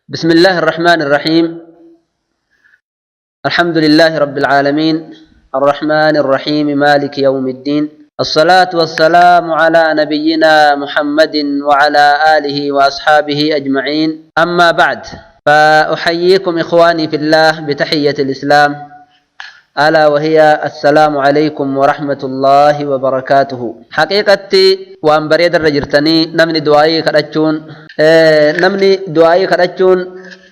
بسم الله الرحمن الرحيم. الحمد لله رب العالمين الرحمن الرحيم مالك يوم الدين، الصلاة والسلام على نبينا محمد وعلى آله وأصحابه أجمعين. أما بعد، فأحييكم إخواني في الله بتحية الإسلام، ألا وهي السلام عليكم ورحمة الله وبركاته. حقيقتي وأن بريد الرجرتني نمني دعائي كرأتشون، نمني دعائي كرأتشون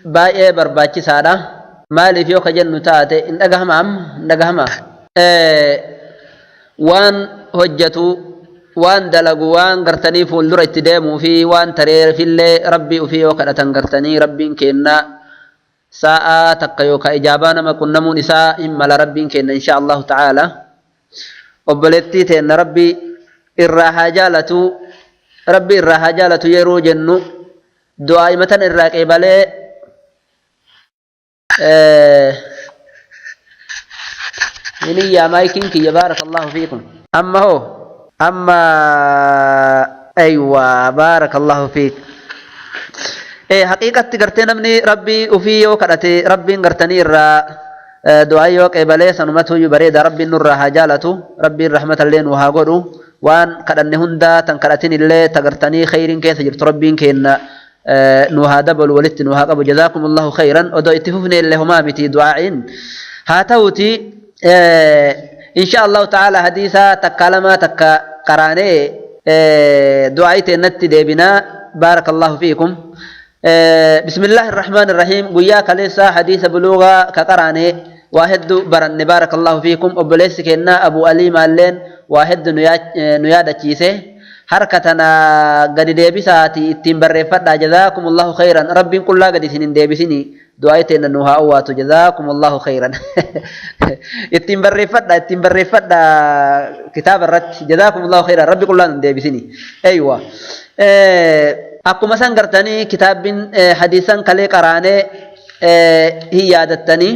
باي برباتي سادة maaliif yoo ka jennu taate hin dhagahama, amma hin dhagahama. Waan hojjetu, waan dalagu, waan gartanii fuuldura itti deemuu fi waan tareefillee rabbii ofii yoo kadhatan gartanii rabbiin kenna sa'a takka yookaan ijaabaa nama qunnamuun isaa hin mala rabbiin kenna insha Allahu ta'ala. Obboleettii teenna rabbii irraa haa jaalatu, rabbii irraa haa jaalatu yeroo jennu du'aa himatan irraa qeebalee يا مايكين كي بارك الله فيكم. أما هو أما أيوة بارك الله فيك. إيه حقيقة تقرتين مني ربي وفي وكرتي ربي قرتني الرا دعائي وقبلي سنمته يبريد ربي النور هجالته ربي الرحمة اللين وهاجره وان كأن هندا تنكرتني اللي تقرتني خير كيس جبت ربي كإن نوها دبل ولدت نوها قبل. جزاكم الله خيرا. ودو اتففني اللي هما متي دعاء هاتوتي. إن شاء الله تعالى حديثا تكلمة تك قراني دعاء النت ديبنا. بارك الله فيكم. بسم الله الرحمن الرحيم. قياك ليس حديث بلوغة كقراني واحد برن. بارك الله فيكم. أبليس كنا أبو علي مالين واحد نيادة كيسه حركتنا قد ديبساتي اتين برفت. جزاكم الله خيرا. ربي كل قد سنين ديبسني دعايتنا نوها أوات. جزاكم الله خيرا. اتين برفت، اتين برفت كتاب الرت. جزاكم الله خيرا. ربي كل ديبسني. أيوة أكو مثلا قرتني كتاب حديثا كلي قراني هي عادتني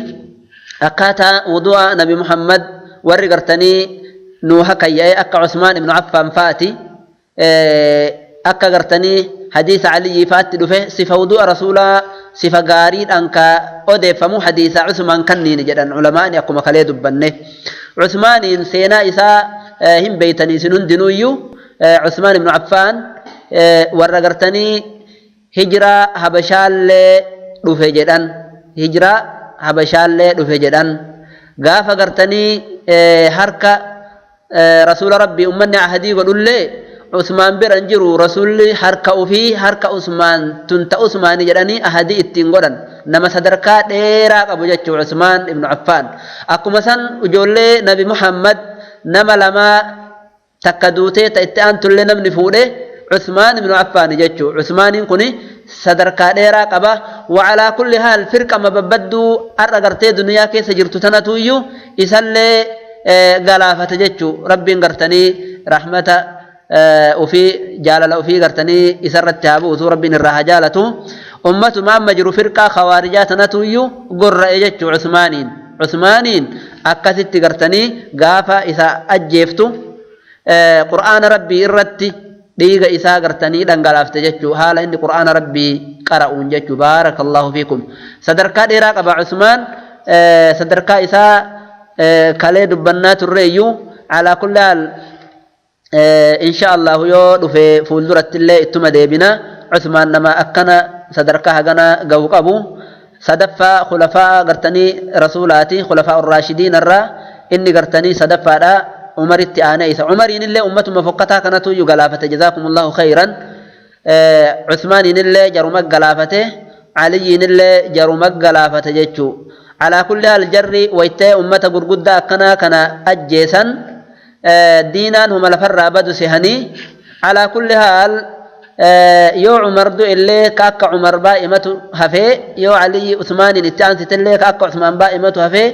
أكاتا وضوء نبي محمد وري قرتني نوها كياي أكا عثمان بن عفان فاتي akka gartanii hadiisa Aliyyi faatti dhufe sifa wudu'a rasuulaa sifa gaariidhaan ka odeeffamu hadiisa Usmaan kanniin jedhan ulamaani akkuma kalee dubbanne. Usmaaniin seenaa isaa hin beeytanii isin hundinuuyyuu. Usmaan ibnu Affaan warra gartanii hijiraa Habashaallee dhufe jedhan, hijiraa Habashaallee dhufe jedhan. Gaafa gartanii harka rasuula rabbii ummanni ahadii godhullee Usmaan bira hin jiru. Rasuulli harka ofii harka Usmaan tunta Usmaani jedhanii ahadii ittiin godhan. Nama sadarkaa dheeraa qabu jechuudha Usmaan ibnu Affaan. Akkuma san ijoollee Nabi Muhammad nama lamaa takka duutee ta itti aantullee namni fuudhe Usmaan ibnu Affaan jechuudha. Usmaaniin kun sadarkaa dheeraa qaba. Wacalaa kulli haal firqa mababadduu har'a gartee duniyaa keessa jirtu tanatuyyuu isallee galaafate jechuudha. Rabbiin gartanii rahmata ofii jaalala ofii gartanii isarratti haa buusu, rabbiin irraa haa jaalatu. Ummatuma amma jiru firqaa khawaarijaa tanatuyyuu gorra'e jechuu Usmaaniin. Usmaaniin akkasitti gartanii gaafa isa ajjeeftu qur'aana rabbii irratti dhiiga isaa gartanii dhangalaafte jechuu haala inni qur'aana rabbii qara'uun jechuu. Baarakallahu fiikum. Sadarkaa dheeraa qaba Usmaan. Sadarkaa isaa kalee dubbannaa turreeyyuu. Alaa kulli haal إن شاء الله يو دفه فولدرت الله اتما ديبنا. عثمان نما أكنا صدركها غنا قوق أبو صدفة خلفاء غرتني رسولاتي خلفاء الراشدين الرا إني غرتني صدفة را عمر التعاني عمر إن الله أمة مفقتها كانت يغلافة. جزاكم الله خيرا. عثمان إن الله جرمك غلافته، علي إن الله جرمك غلافته جتشو. على كل الجر ويتي أمة غرغدة أكنا كنا أجيسا دينان هم لفر بدو سهني. على كل حال يو عمر دو اللي كاك عمر بائمة هفي، يو علي عثمان التانس تلي كاك عثمان بائمة هفي،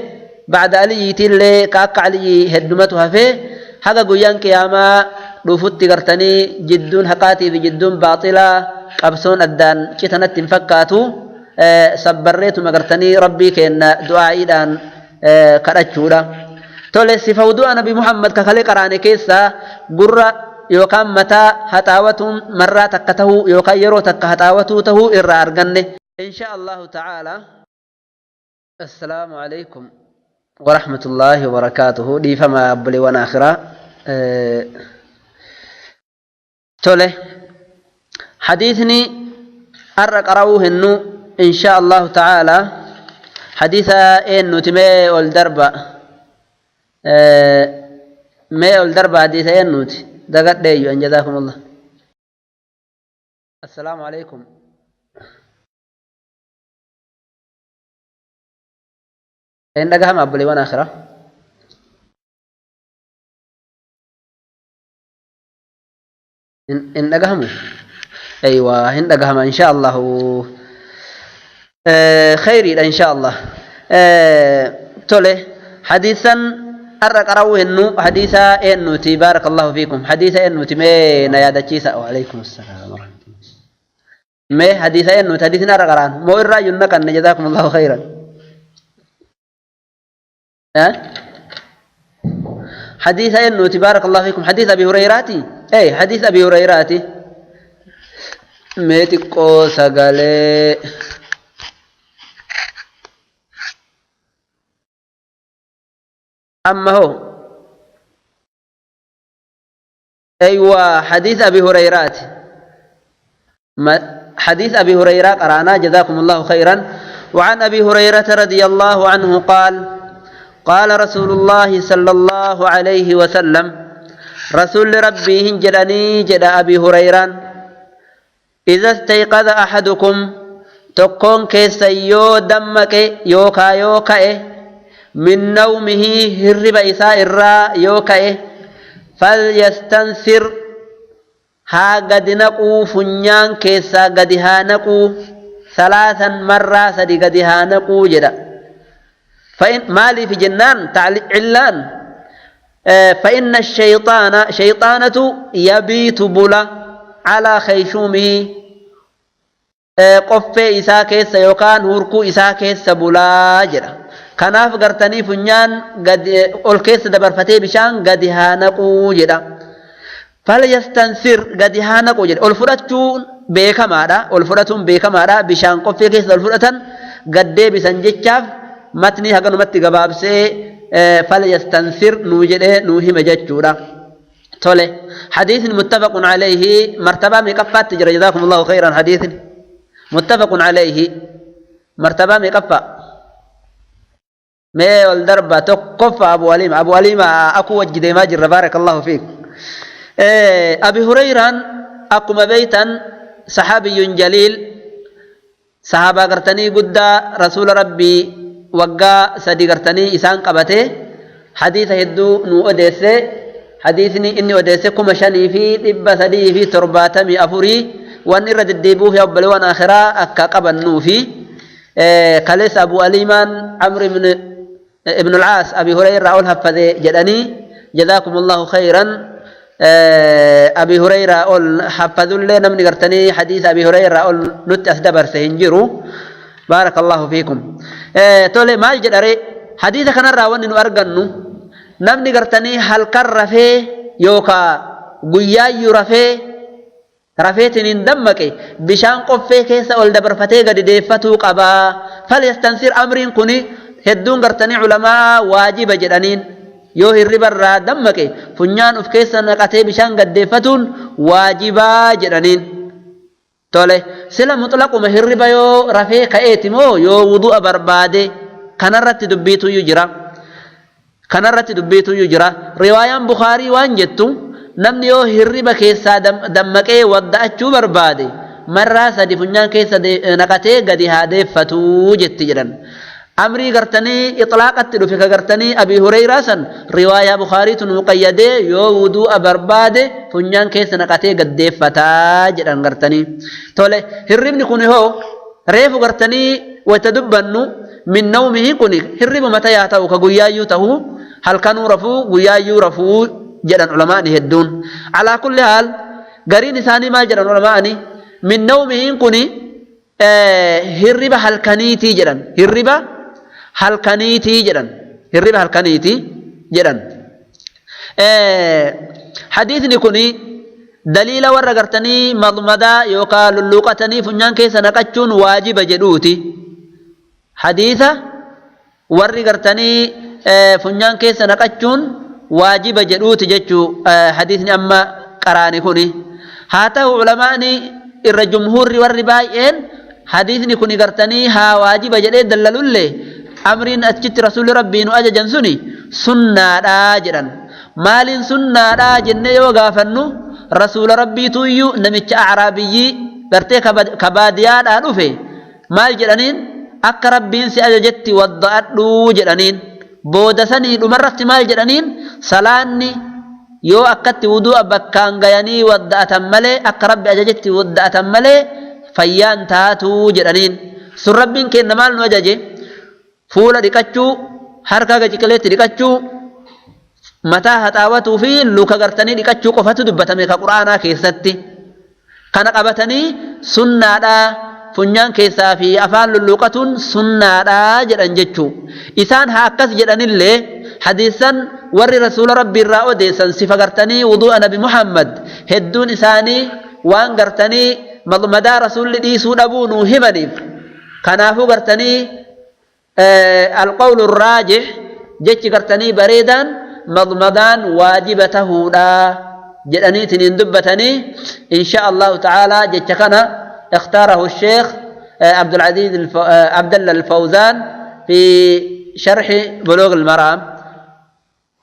بعد علي تلي كاك علي هدمة هفي. هذا قيان قياما رفوت قرتني جدون حقاتي في جدون باطلة قبسون الدان كتنت فكاتو سبريت مقرتني ربي كأن دعائي دان كرأتشورا. Tole sifa wudu'a Nabi Muhammad kakalee qaraane keessa gurra yookaan mataa haxaawatuun marraa takka tahuu yookaan yeroo takka haxaawatuu tahuu irraa arganne. إن شاء الله تعالى. السلام عليكم ورحمة الله وبركاته. دي فما أبلي وانا آخرة تولي حديثني أرق أروه إنه إن شاء الله تعالى حديثا إنه تمي والدربة مي والدربة حديثا إنه دقت ديو أن جزاكم الله. السلام عليكم. إن دقها ما أبلي وانا آخرة إن دقها أيوة إن دقها إن شاء الله خيري إن شاء الله. تولي حديثا أرق أروه إنه حديثا إنه تبارك الله فيكم حديثا إنه تمين يا دتشيسا. وعليكم السلام ورحمة الله. ما حديثا إنه حديثنا أرق أران مو الرأي إنك جزاكم الله خيرا. حديث إنه تبارك الله فيكم حديث أبي هريرة. أي حديث أبي هريرة ميتكو سغالي أما هو أيوة حديث أبي هريرة حديث أبي هريرة قرأنا جزاكم الله خيرا. وعن أبي هريرة رضي الله عنه قال قال رسول الله صلى الله عليه وسلم رسول ربي هنجرني جد أبي هريرة إذا استيقظ أحدكم تكون كيس يو دمك يوكا يوكا من نومه هرب إساء الراء يوكا فليستنثر ها قد نقو فنيان كيسا قد ها نقو ثلاثا مرة سدي قد ها نقو جدا فإن مالي في جنان علان فإن الشيطان شيطانة يبيت بلا على خيشومه قفة إساء كيسا يوكان هركو إساء كيسا بلا جدا. Kanaaf gartanii funyaan gadi ol keessa dabarfatee bishaan gadi haa naquu jedha. Falyastansir gadi haa naquu jedha. Ol fudhachuun beekamaadha. Ol fudhatuun beekamaadha. Bishaan qoffee keessa ol fudhatan gad deebisan jechaaf matni haganumatti gabaabsee falyastansir nuu jedhee nuu hime jechuudha. Tole hadiisni muttafaqun alayhi martabaa meeqaffaatti jira? Jazaakumullahu khayran. Hadiisni muttafaqun alayhi martabaa meeqaffaa? ما والدربة تقف أبو أليم أبو أليم أكو وجدي ما جر بارك الله فيك. أبي هريرة أقوم بيتا صحابي جليل صحابة قرتني قد رسول ربي وقا سدي قرتني إسان قبته حديث هدو نو أديسي حديثني إني أديسي كما شني في إبا سدي في ترباتمي أفوري وأن إرد الديبو في أبلوان آخرا أكا قبنو في كاليس أبو أليمان عمرو بن ابن العاص أبي هريرة أول حفظ جدني جزاكم الله خيرا. أبي هريرة أول حفظ لنا من قرتني حديث أبي هريرة أول نت أسدبر سهنجرو بارك الله فيكم. تولي ما جدري حديث كان راون إنه أرجنو نمني قرتني هل كر فيه يوكا قياي رفيه رفيتن دمك بشان قفه كيس أول دبر فتيه قد ديفتو قبا فليستنصر أمرين كني هدون قرتني علماء واجب جدانين يو هرب الرا دمك فنيان أف كيس نقته بشان قد ديفتون واجبا جدانين. تولي سلا مطلق مهرب يو رفيه كأيتمو يو وضوء بربادي كنرت دبيتو يجرى كنرت دبيتو يجرى. رواية بخاري وانجتو namni yoo hirriba keessaa dammaqee wadda'achuu barbaade marraa sadi funyaan keessa naqatee gadi haa deeffatuu jetti jedhan. Amrii gartanii itlaaqatti dhufe ka gartanii Abi Hureyraa san riwaayaa Bukaariitu nuu qayyadee yoo wudu'a barbaade funyaan keessa naqatee gad deeffataa jedhan gartanii. Tole hirribni kun hoo reefu gartanii wayta dubbannu min nawmihi kun hirriba mata yaa ta'u ka guyyaayyuu ta'u halkanuu rafuu guyyaayyuu rafuu جدًا علماء هدون. على كل حال قرين ثاني ما جدًا علماء من نومهم كني هربة هالكنيتي جدًا هربة هالكنيتي جدًا هربة هالكنيتي جدًا. حديثني كني Daliila warra gartanii madmadaa yookaan lulluuqatanii funyaan keessa naqachuun waajiba jedhuuti. Hadiisa warri gartanii funyaan keessa naqachuun waajiba jedhuuti jechuu hadiisni amma qaraani kuni. Haa ta'u ulamaani irra jumhuurri warri baay'een hadiisni kuni gartanii haa waajiba jedhee dallalullee amriin achitti rasuulli rabbii nu ajajan suni sunnaadhaa jedhan. Maaliin sunnaadhaa jennee yoo gaafannu rasuula rabbiitu iyyuu namicha acraabiyyii gartee kabaadiyaadhaa dhufe maal jedhaniin akka rabbiin si ajajetti wadda'adhuu jedhaniin. Booda sanii dhumarratti maal jedhaniin salaanni yoo akkatti wudu'a bakkaan gayanii wadda'atan malee akka rabbi ajajetti wadda'atan malee fayyaan taatuu jedhaniin. Sun rabbiin kenna maal nu ajaje? Fuula dhiqachuu, harka haga ciqileetti dhiqachuu, mataa haxaawatuu fi luka gartanii dhiqachuu qofatu dubbatame ka quraanaa keessatti. Kana qabatanii sunnaadhaa funyaan keessaa fi afaan lulluuqatuun sunnaadhaa jedhan jechuu. Isaan haa akkas jedhanillee hadiisan warri rasuula rabbii irraa odeessan sifa gartanii wudu'a nabi Muhammad hedduun isaanii waan gartanii madmadaa rasuulli dhiisuu dhabuu nuu himaniif. Kanaafuu gartanii alqawlu raajix jechi gartanii bareedaan madmadaan waajiba tahuudhaa jedhaniitiin dubbatanii insha Allahu ta'ala jecha kana اختاره الشيخ عبد العزيز عبد الله الفوزان في شرح بلوغ المرام.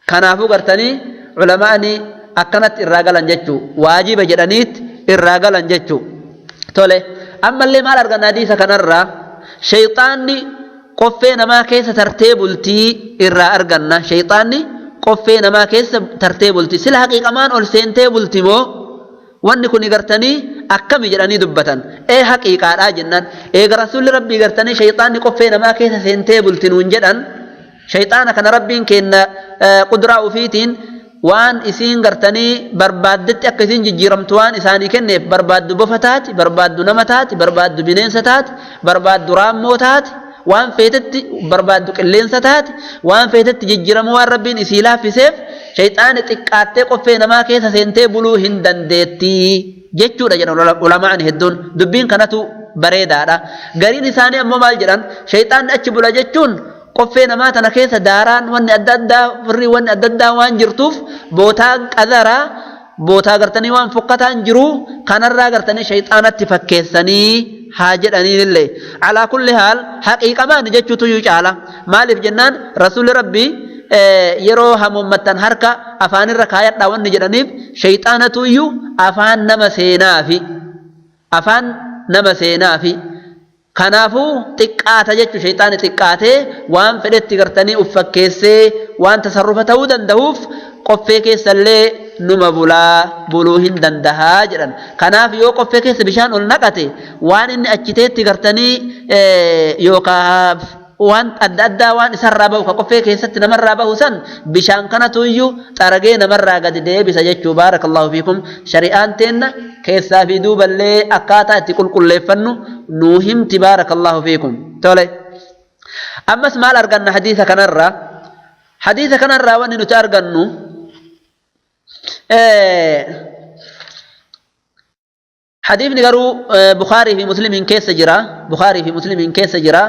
كنافو قرتني علماءني أكنت الرجال جتشو واجب جدنيت الرجال جتشو تولي. أما اللي ما أرجع نادي سكنرة شيطاني قفينا ما كيس ترتيب التي الرا أرجعنا شيطاني قفينا ما كيس ترتيب التي سل حقيقة مان أول سنتيب التي مو wanni kun gartanii akkami jedhanii dubbatan ee haqiiqaadhaa jennaan eega rasuulli rabbii gartanii shayxaanni qoffee namaa keessa seentee bulti nuun jedhan shayxaana kana rabbiin kenna qudraa ufiitiin waan isiin gartanii barbaaddetti akka isiin jijjiiramtu waan isaanii kenneef barbaaddu bofa taati barbaaddu nama taati barbaaddu bineensa taati barbaaddu raammoo taati waan feetetti barbaaddu qilleensa taati waan feetetti jijjiiramu waan rabbiin isii laaffiseef shayxaani xiqqaattee qoffee namaa keessa seentee buluu hin dandeettii jechuudha jedhan ulamaan hedduun. Dubbiin kanatu bareedaadha. Gariin isaanii ammoo maal jedhan shayxaanni achi bula jechuun qoffee namaa tana keessa daaraan wanni adda addaa firrii wanni adda addaa waan jirtuuf bootaa qadaraa bootaa gartanii waan fokkataan jiru kanarraa gartanii shayxaanatti fakkeessanii haa jedhaniinillee. Alaa kulli haal haqiiqamaan jechuutu iyyuu caala. Maaliif jennaan rasuulli rabbii yeroo hamuummattan harka afaanirra kaayadhaa wanni jedhaniif shayxaanatu iyyuu afaan nama seenaafi afaan nama seenaafi. Kanaafuu xiqqaata jechuun shayxaani xiqqaatee waan fedhetti gartanii uf fakkeessee waan tasarrufa ta'uu danda'uuf qoffee keessallee numa bulaa buluu hin dandahaa jedhan. Kanaaf yoo qoffee keessa bishaan ol naqate waan inni achiteetti gartanii yookaan waan adda addaa waan isarraa bahu ka qoffee keessatti namarraa bahu san bishaan kanatu iyyuu xaragee namarraa gadi deebisa jechuu. Baarakallahu fiikum. Shari'aan teenna keessaa fi duuballee akkaataa itti qulqulleeffannu nuu himti. Baarakallahu fiikum. Tole ammas maal arganna hadiisa kanarraa? Hadiisa kanarraa wanni nuti argannu hadiifni garuu Bukhaarii fi Muslimiin keessa jira. Bukhaarii fi Muslimiin keessa jira.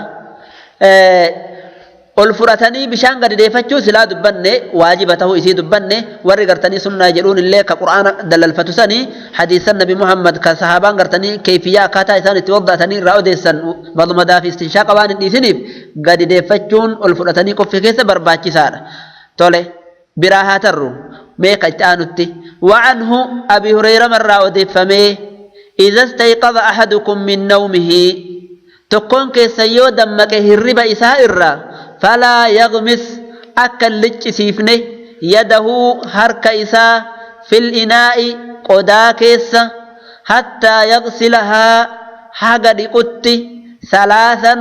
Ol fudhatanii bishaan gadi deeffachuu silaa dubbanne waajiba ta'uu isii dubbanne warri gartanii sunnaa jedhuun illee ka qur'aana dalalfatu sanii hadiisan nabi Muhammad ka sahaabaan gartanii keefiyyaa akkaataa isaan itti wadda'atanii irraa odeessan madmadaa fi istinshaaqa waan hin dhiisiniif gadi deeffachuun ol fudhatanii qoffee keessa barbaachisaadha. Tole biraa haa tarru meeqa itti aanutti. وعنه أبي هريرة مرة أوديفمي إذا استيقظ أحدكم من نومه تكون كيسيو دمك هرب إساء فلا يغمس أكل لج سيفنه يده هرك إساء في الإناء قدا كيس حتى يغسلها حقا دقت ثلاثا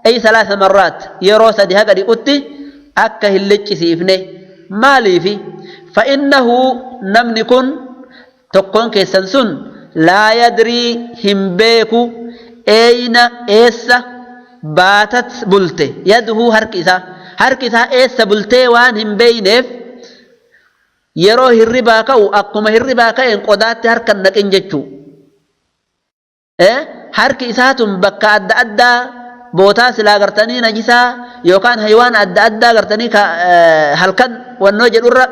أي ثلاث مرات يروس دي حقا دقت أكه اللج سيفنه مالي في فإنه نمنكن تكون كيسنسن لا يدري هم بيكو أين إيسا باتت بلته يده هركسا هركسا إيسا بلته وان هم بينف Yeroo hirribaa ka'u akkuma hirribaa ka'een qodaatti harka hin naqin jechuu. Harki isaatun bakka adda addaa bootaa silaa gartanii najisaa yookaan haywaan adda addaa gartanii halkan wannoo jedhurra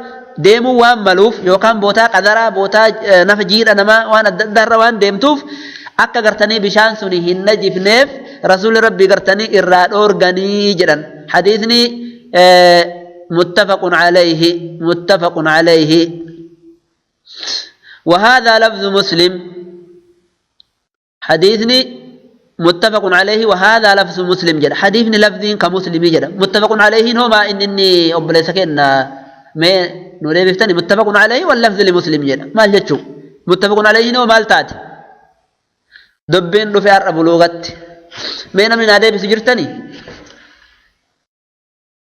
deemuu waan maluuf yookaan bootaa qadaraa bootaa nafa jiidha namaa waan adda addaarra waan deemtuuf akka gartanii bishaan suni hin najifneef rasuulli rabbii gartanii irraa dhoorganii jedhan. Hadiisni muttafaqun alayhi muttafaqun alayhi. وهذا لفظ مسلم. حديثني متفق عليه وهذا لفظ مسلم جدا. حديثني لفظ كمسلم جدا متفق عليه هما إنني أبليسكن ما نريد متفق عليه واللفظ لمسلم جدا ما جتشو متفق عليه هو مالتات دبين رفع بلوغت مين من هذا بسجرتني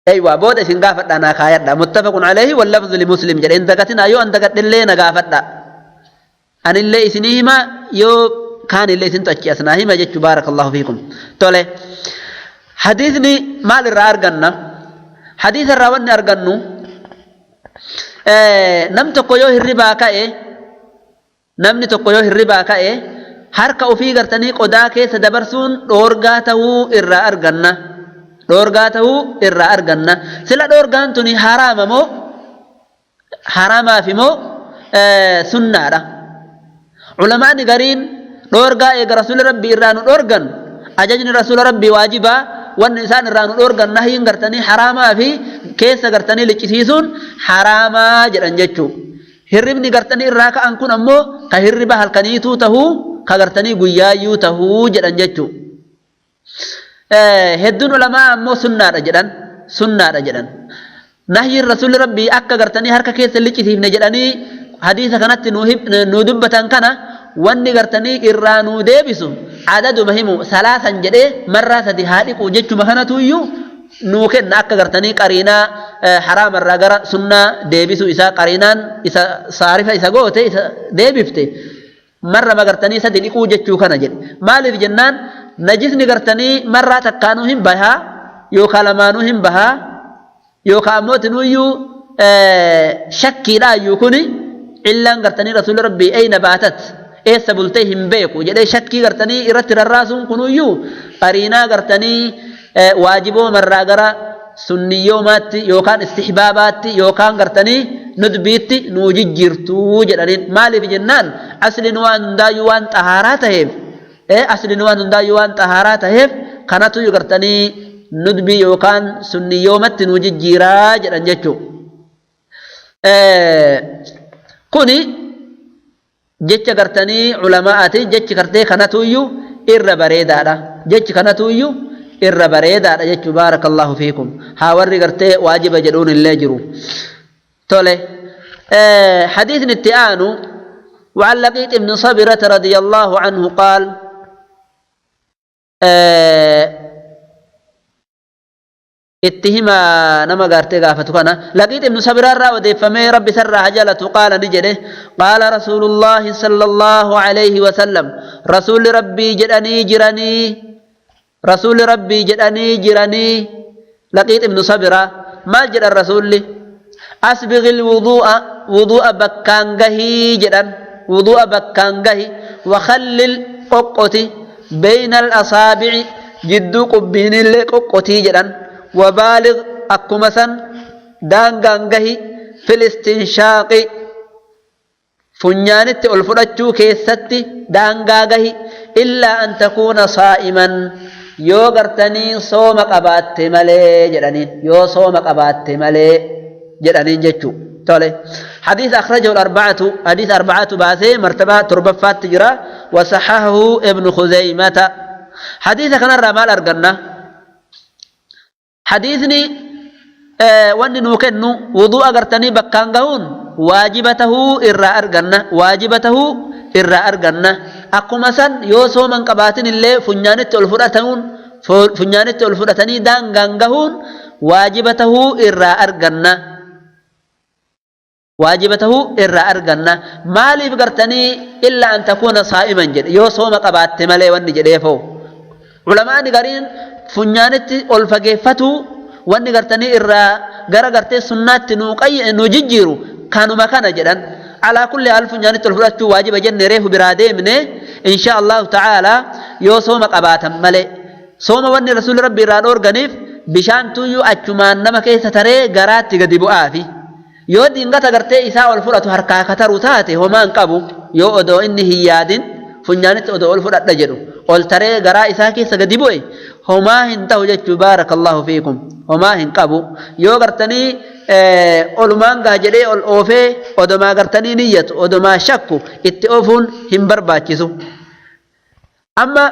أيوة بود إسن قافت أنا خايرنا متفق عليه واللفظ لمسلم جدا إن دقتنا يو أن دقت اللي نقافتنا أن اللي إسنيهما يو كان اللي سنتو أتشي أسناهما جتشو بارك الله فيكم. تولي حديثني مال الرا أرغننا حديث الراوان أرغنو نم تقويو هربا كأي نمني تقويو هربا كأي harka ofii gartanii qodaa keessa dabarsuun dhoorgaa ta'uu irraa arganna. Dhoorgaa ta'uu irraa arganna. Sila dhoorgaan tuni haraama moo haraamaaf moo sunnaadha. Ulamaani gariin dhoorgaa eega rasuula rabbii irraa nu dhoorgan ajajni rasuula rabbii waajibaa wanni isaan irraa nu dhoorgan nahyiin gartanii haraamaa fi keessa gartanii liccisiisuun haraamaa jedhan jechuu. Hirribni gartanii irraa ka'an kun ammoo ka hirriba halkaniituu tahuu ka gartanii guyyaayyuu tahuu jedhan jechuu. Hedduun ulamaa ammoo sunnaadha jedhan sunnaadha jedhan. Nahyiin rasuulli rabbii akka gartanii harka keessa liccisiifne jedhanii hadiisa kanatti nu dubbatan kana wanni gartanii irraa nu deebisu adaduma himu salaasan jedhee marraa sadi haa dhiqu jechuma kanatuyyuu nuu kenna akka gartanii qariinaa haraamarraa gara sunnaa deebisu isaa qariinaan isa saarifa isa goote isa deebifte marra magartanii sadi dhiquu jechuu kana jedhe. Maaliif jennaan najisni gartanii marraa takkaanuu hin bahaa yookaan lamaanuu hin bahaa yookaan ammoo tinuyyuu shakkiidhaayyuu kuni illaan gartanii rasuulli rabbii eyna baatat eessa bultee hin beeku jedhee shakkii gartanii irratti rarraasuun kunuyyuu qariinaa gartanii waajiboo marraa gara sunniyoomaatti yookaan istihbaabaatti yookaan gartanii nudbiitti nuu jijjiirtuu jedhaniin. Maaliif jennaan asliin waan hundaayyuu waan xahaaraa taheef asliin waan hundaayyuu waan xahaaraa taheef kanatu gartanii nudbii yookaan sunniyoomatti nuu jijjiiraa jedhan jechuu. Kuni jecha gartanii ulamaa'aati jechi gartee kanatuyyuu irra bareedaadha jechi kanatuyyuu irra bareedaadha jechuu. Baarakallahu fiikum. Haa warri gartee waajiba jedhuun illee jiru. Tole حديث itti aanu وعن لقيط بن صبرة رضي الله عنه قال اتهما نما غارتي غافتو كنا لقيت ابن صبرة را وديفمي ربي سر عجلته قال نجده قال رسول الله صلى الله عليه وسلم رسول ربي جدني جراني رسول ربي جدني جراني لقيت ابن صبرة ما جد الرسول أسبغ الوضوء وضوء بكانغه جدن وضوء بكانغه وخلل ققتي بين الأصابع جدو قبين اللي ققتي جدن وبالغ أكمسا دانغانغه في الاستنشاق فنيانت الفرجو كيستي دانغاغه إلا أن تكون صائما يو غرتني صومك أبات ملي جدنين يو صومك أبات ملي جدنين جتشو. تولي حديث أخرجه الأربعة حديث أربعة باسي مرتبة تربفات تجرى وصححه ابن خزيمة. حديث كان الرمال أرقنا حديثني وان نوكنو وضوء غرتني بكانغون واجبته إرى أرغنا واجبته إرى أرغنا أقوم سن يوسو من قباتن اللي فنيانت الفرأتون فنيانت الفرأتني دانغانغون واجبته إرى أرغنا واجبته إرى أرغنا مالي بغرتني إلا أن تكون صائما جد يوسو من قبات مالي وان جديفو علماء نغارين funyaanitti ol fageeffatu wanni gartanii irraa gara gartee sunnaatti nuu jijjiiru Kanuma kana jedhan. Alaa kulli haal funyaanitti ol fudhachuu waajiba jenne reefu biraa deemne insha Allahu ta'ala yoo sooma qabaatan malee. Sooma wanni rasuulli rabbi irraa dhoorganiif bishaan tuyyuu achumaan nama keessa taree garaatti gadi bu'aafi. Yoo dingata gartee isaa ol fudhatu harkaa kataru taate homaa hin qabu yoo odoo inni hin yaadin funyaanitti odoo ol fudhadha jedhu ol taree garaa isaa keessa gadi bu'e homaa hin ta'u jechuu baarakallahu fiikum homaa hin qabu yoo gartanii olumaan gaha jedhee ol oofee odomaa gartanii niyyatu odomaa shakku itti oofuun hin barbaachisu. Amma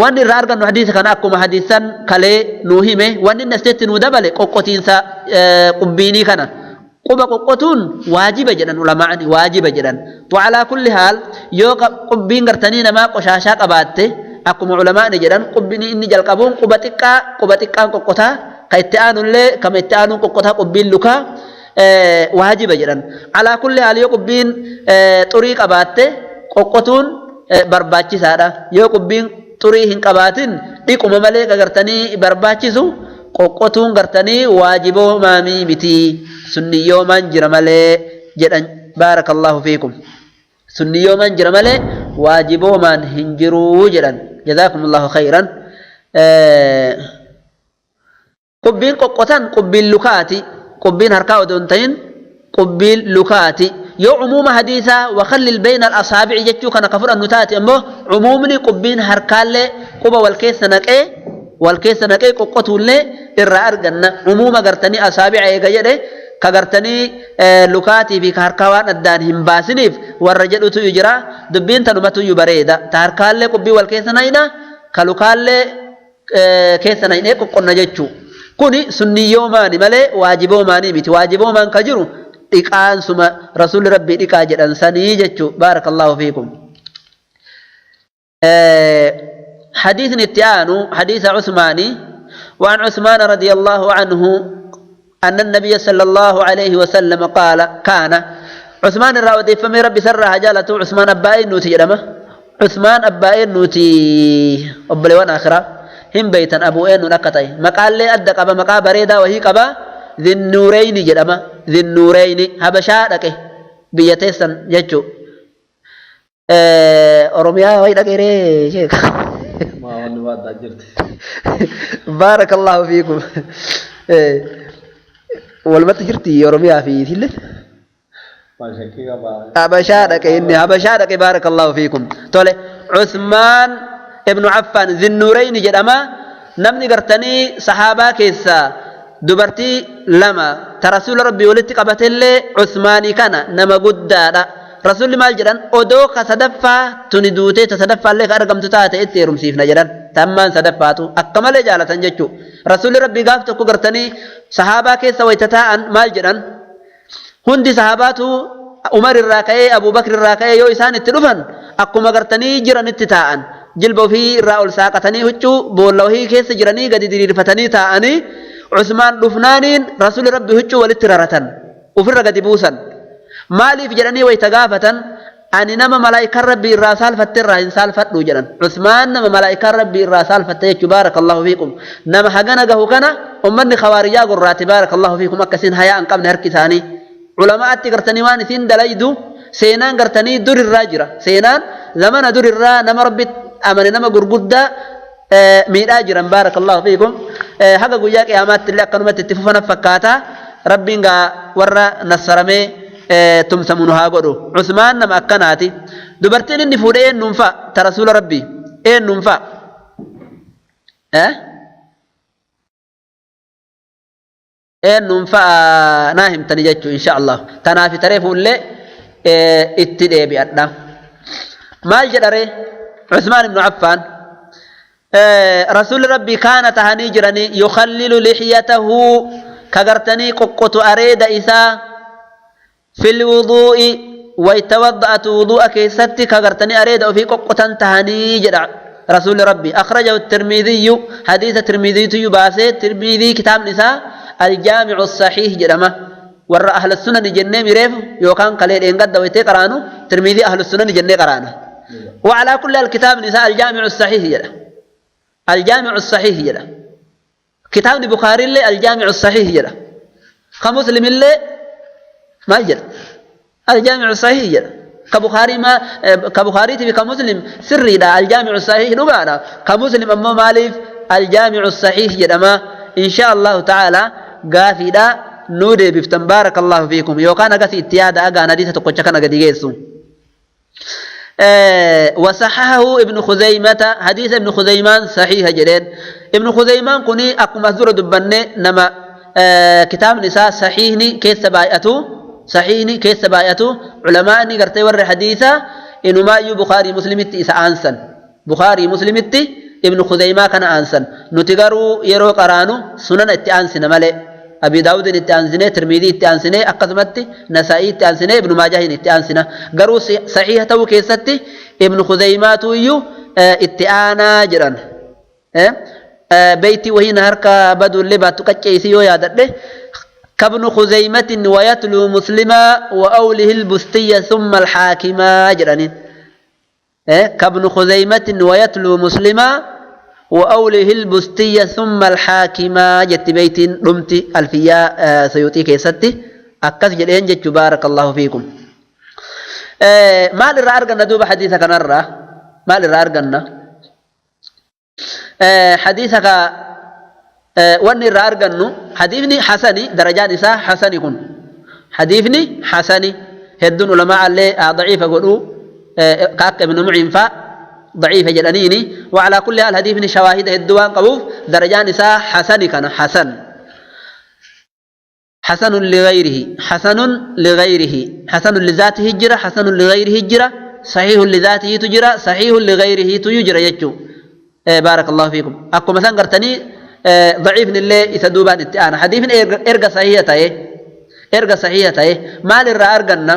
wanni irraa argannu hadiisa kana akkuma hadiisan kalee nuu hime wanni inni asitti nuu dabale qoqqotiinsa qubbiinii kana. Quba qoqqotuun waajiba jedhan ulamaa'ni waajiba jedhan. Wacalaa kulli haal yoo qubbiin gartanii namaa qoshaashaa qabaatte akkuma ulamaa'ni jedhan qubbiin inni jalqabuun quba xiqqaa quba xiqqaan qoqqotaa ka itti aanullee kama itti aanuun qoqqotaa qubbiin lukaa waajiba jedhan. Alaa kulli haal yoo qubbiin xurii qabaatte qoqqotuun barbaachisaadha. Yoo qubbiin xurii hin qabaatin dhiquma malee gartanii barbaachisu qoqqotuun gartanii waajiboo maamii miti sunniyyoomaan jira malee jedhan baarakallahu fiikum. Sunniyyoomaan jira malee waajiboomaan hin jiruu jedhan jazaakumullahu khayran. Qubbiin qoqqotan qubbiin lukaati qubbiin harkaa odoo hin ta'in qubbiin lukaati. Yoo cumuuma hadiisaa wakhallil bayna al-asaabi'i jechuu kana ka fudhannu taate ammoo cumuumni qubbiin harkaallee quba wal keessa naqee qoqqotuullee irraa arganna. Cumuuma gartanii asaabi'a eega jedhe ka gartanii lukaatii fi ka harkaa waan addaan hin baasiniif warra jedhutu jira. Dubbiin tanumatu iyyuu bareeda. Ta harkaallee qubbii wal keessa naqina ka lukaallee keessa naqinee qoqqonna jechuu. Kuni sunniyyoomaani malee waajiboomaanii miti. Waajiboomaan ka jiru dhiqaan suma rasuulli rabbii dhiqaa jedhan sanii jechuu baarakallahu fiikum. حديث نتيان حديث عثماني وعن عثمان رضي الله عنه أن النبي صلى الله عليه وسلم قال كان عثمان الراودي فمي ربي سرها جالته عثمان أبائي نوتي جرمه عثمان أبائي نوتي أبليوان آخرة هم بيتا أبو إين نكتي مقال لي أدك أبا مقا بريدا وهي قبا ذي النورين جرمه ذي النورين هبشا لك بيتيسا جتشو أروميا وهي لك شيخ بارك الله فيكم. والمت جرتي أروميا في ثلث هبشا لك إني هبشا لك بارك الله فيكم. تولي عثمان ابن عفان ذي النورين جرمه نمني قرتني صحابة كيسا dubartii lama ta rasuula rabbii walitti qabatellee Usmaanii kana nama guddaadha. Rasuulli maal jedhan odoo ka sadaffaa tuni duutee ta sadaffaallee ka argamtu taate itti heerumsiifna jedhan. Tammaan sadaffaatu akka malee jaalatan jechuu. Rasuulli rabbii gaaf tokko gartanii sahaabaa keessa wayita taa'an maal jedhan hundi sahaabaatu Umar irraa ka'ee Abuu Bakr irraa ka'ee yoo isaan itti dhufan akkuma gartanii jiranitti taa'an. Jilba ofii irraa ol saaqatanii huccuu boolla ofii keessa jiranii gadi diriirfatanii taa'anii Usmaan dhufnaaniin rasuulli rabbi huccuu walitti raratan ofirra gadi buusan. Maaliif jedhanii wayita gaafatan ani nama malaayikaan rabbii irraa saalfatte irraa hin saalfadhu jedhan. Usmaan nama malaayikaan rabbii irraa saalfatte jechuu baarakallahu fiikum. Nama hagana gahu kana ummanni khawaarijaa gurraati baarakallahu fiikum akkasiin hayaa hin qabne harki isaanii. Culamaatti gartanii waan isiin dalaydu seenaan gartanii durirraa jira. Seenaan zamana durirraa nama rabbi amane nama gurguddaa miidhaa jiran baarakallahu fiikum. Haga guyyaa qiyaamaatti illee akkanumatti itti fufana fakkaata. Rabbiin gaa warra nassaramee tumsamu nu haa godhu. Usmaan nama akkanaati. Dubartiin inni fuudhee eenyuun fa'a? Ta rasuula rabbii eenyuun fa'a? Eenyuun fa'a naa himtani jechuu insha Allah. Tanaaf taree fuullee itti deebi'adha. Maal jedharee Usmaan ibnu Affaan رسول ربي كان تهني جرني يخلل لحيته كغرتني ققط أريد إسا في الوضوء ويتوضأت وضوء كيستي كغرتني أريد وفي ققطا تهني جرع رسول ربي. أخرجه الترمذي حديث الترمذي يباسي الترمذي كتاب نساء الجامع الصحيح جرمه ور أهل السنن جنة مريف يوكان قليل إن قد ويتي قرانو ترمذي أهل السنن جنة قرانه. وعلى كل الكتاب نساء الجامع الصحيح جرع الجامع الصحيح جرا كتاب البخاري اللي الجامع الصحيح جرا خمسلم اللي Maal jedha? Aljaamicu sahiih jedha. Ka Bukhaarii ma ka Bukhaariitii fi ka Muslim sirriidha. Aljaamicu sahiih dhugaadha. Ka Muslim ammoo maaliif aljaamicu sahiih jedhama? Insha Allahu ta'ala gaafiidha nuu deebiftan baarakallahu fiikum yookaan agas itti yaada agaan hadiisa tokkocha kana gadi geessu. وصححه ابن خزيمة حديث ابن خزيمان صحيح جدين. ابن خزيمان كوني أقوم أزور دبنة نما كتاب نساء صحيحني كيس بايأتو صحيحني كيس بايأتو علماء نقرتي ور حديثة إنما ما يو بخاري مسلم إسا أنسن بخاري مسلم ابن خزيمة كان أنسن نتقرو يرو قرانو سنن اتي أنسن ملئ أبي داود اتي أنسنة ترمذي اتي أنسنة أقسمت نسائي اتي أنسنة ابن ماجه اتي أنسنة قرو صحيح تو كيستي ابن خزيمة يو اتي آنا جران بيتي وهي نهرك بدو اللي باتو يا دده كابن خزيمة ويتلو مسلما وأوله البستية ثم الحاكمة جرانين. كابن خزيمة ويتلو مسلما وأوله البستية ثم الحاكمة جت بيت رمتي ألفية سيوتي كيستي أكس جلين جت بارك الله فيكم. ما للرأى أرقنا دوب حديثك نرى ما للرأى أرقنا حديثك واني الرأى أرقنو حديثني حسني درجان إساء حسني كن حديثني حسني هدون علماء اللي ضعيفة قلوا كاك ابن معين فا ضعيفة جلانيني. وعلى كل حال حديث من شواهد الدوان قبوف درجان إساء حسن كان حسن حسن لغيره حسن لغيره حسن لذاته هجرة حسن لغيره هجرة صحيح لذاته تجرى صحيح لغيره تجرى يجو. بارك الله فيكم. أكو مثلا قرتني ضعيف لله إسدوبان اتعانا حديث إرقى صحيحة إرقى صحيحة ما للرأى أرقنا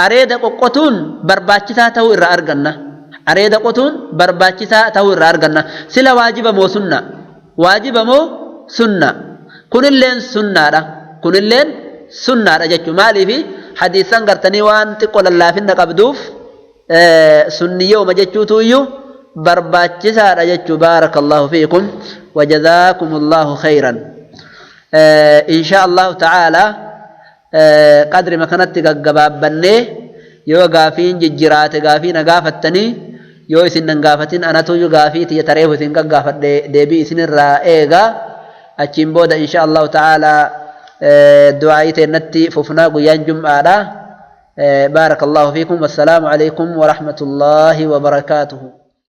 أريد قطون برباچتا تو إرى أرقنا areeda qotuun barbaachisaa ta'uu irraa arganna. Sila waajiba moo sunna? Waajiba moo sunna? Kunilleen sunnaadha. Kunilleen sunnaadha jechuun maaliifi hadiisan gartanii waan xiqqoo lallaafinna qabduuf sunniyooma jechuutu iyyuu barbaachisaadha jechuu. Baarakallahu fiikum wa jazaakumullahu khayran. Insha Allahu ta'ala qadri makanatti gaggabaabbannee yoo gaafiin jijjiraate gaafii na gaafattanii yoo isin nan gaafatin anatu gaafii tiyya tareef isin gaggaafadhe deebii isinirraa eega. Achiin booda insha Allahu ta'ala du'aayii teennatti fufnaa guyyaan jum'aadha. Baarakallahu fiikum. Wassalaamu alaykum wa rahmatullahi wa barakaatuhu.